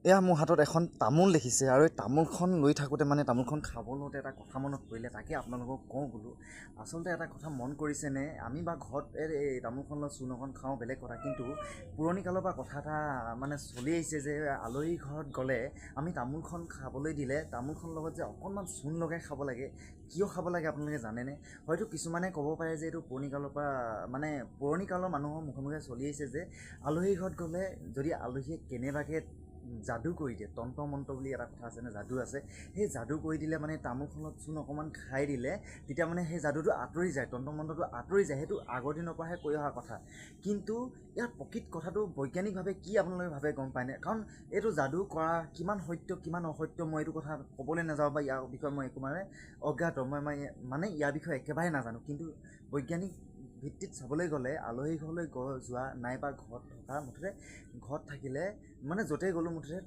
এয়া মোৰ হাতত এখন তামোল দেখিছে আৰু এই তামোলখন লৈ থাকোঁতে মানে তামোলখন খাব লওঁতে এটা কথা মনত পৰিলে, তাকে আপোনালোকক কওঁ বোলো। আচলতে এটা কথা মন কৰিছেনে, আমি বা ঘৰত এই তামোলখন লৈ চূণ অকণ খাওঁ বেলেগ কথা, কিন্তু পুৰণি কালৰ পৰা কথা এটা মানে চলি আহিছে যে আলহী ঘৰত গ'লে আমি তামোলখন খাবলৈ দিলে তামোলখনৰ লগত যে অকণমান চূণ লগাই খাব লাগে। কিয় খাব লাগে আপোনালোকে জানেনে? হয়তো কিছুমানে ক'ব পাৰে যে এইটো পুৰণি কালৰ পৰা মানে পুৰণি কালৰ মানুহৰ মুখে মুখে চলি আহিছে যে আলহী ঘৰত গ'লে যদি আলহীয়ে কেনেবাকৈ যাদু কৰি দিয়ে, তন্ত্ৰ মন্ত্ৰ বুলি এটা কথা আছে ন, যাদু আছে, সেই যাদু কৰি দিলে মানে তামোলখনত চূণ অকণমান খাই দিলে তেতিয়া মানে সেই যাদুটো আঁতৰি যায়, তন্ত্ৰ মন্ত্ৰটো আঁতৰি যায়। সেইটো আগৰ দিনৰ পৰাহে কৈ অহা কথা, কিন্তু ইয়াৰ প্ৰকৃত কথাটো বৈজ্ঞানিকভাৱে কি আপোনালোকে ভাবে গম পায়নে? কাৰণ এইটো যাদু কৰা কিমান সত্য কিমান অসত্য মই এইটো কথা ক'বলৈ নাযাওঁ বা ইয়াৰ বিষয়ে মই একো মানে অজ্ঞাত, মই মানে ইয়াৰ বিষয়ে একেবাৰে নাজানো। কিন্তু বৈজ্ঞানিক ভিত্তিত চাবলৈ গ'লে আলহী ঘৰলৈ যোৱা নাইবা ঘৰত থকা, মুঠতে ঘৰত থাকিলে মানে য'তেই গ'লোঁ মুঠতে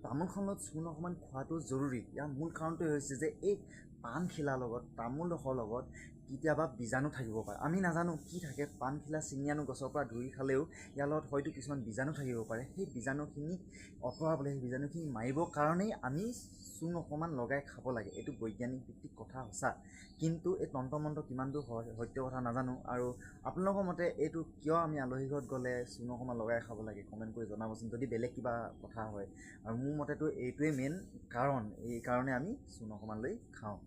তামোলখনত চূণ অকণমান খোৱাটো জৰুৰী। ইয়াৰ মূল কাৰণটোৱে হৈছে যে এই পাণখিলাৰ লগত তামোল ডোখৰ লগত কেতিয়াবা বীজাণু থাকিব পাৰে, আমি নাজানো কি থাকে। পাণখিলা ছিঙি আনো গছৰ পৰা ধুই খালেও ইয়াৰ লগত হয়তো কিছুমান বীজাণু থাকিব পাৰে। সেই বীজাণুখিনি আঁতৰাবলৈ, সেই বীজাণুখিনি মাৰিবৰ কাৰণেই আমি চূণ অকণমান লগাই খাব লাগে। এইটো বৈজ্ঞানিক ভিত্তিক কথা সঁচা, কিন্তু এই তন্ত্ৰ মন্ত্ৰ কিমান দূৰ সত্য কথা নাজানো। আৰু আপোনালোকৰ মতে এইটো কিয় আমি আলহী ঘৰত গ'লে চূণ অকণমান লগাই খাব লাগে, কমেণ্ট কৰি জনাবচোন যদি বেলেগ কিবা কথা হয়। আৰু মোৰ মতেতো এইটোৱেই মেইন কাৰণ, এই কাৰণে আমি চূণ অকণমান লৈ খাওঁ।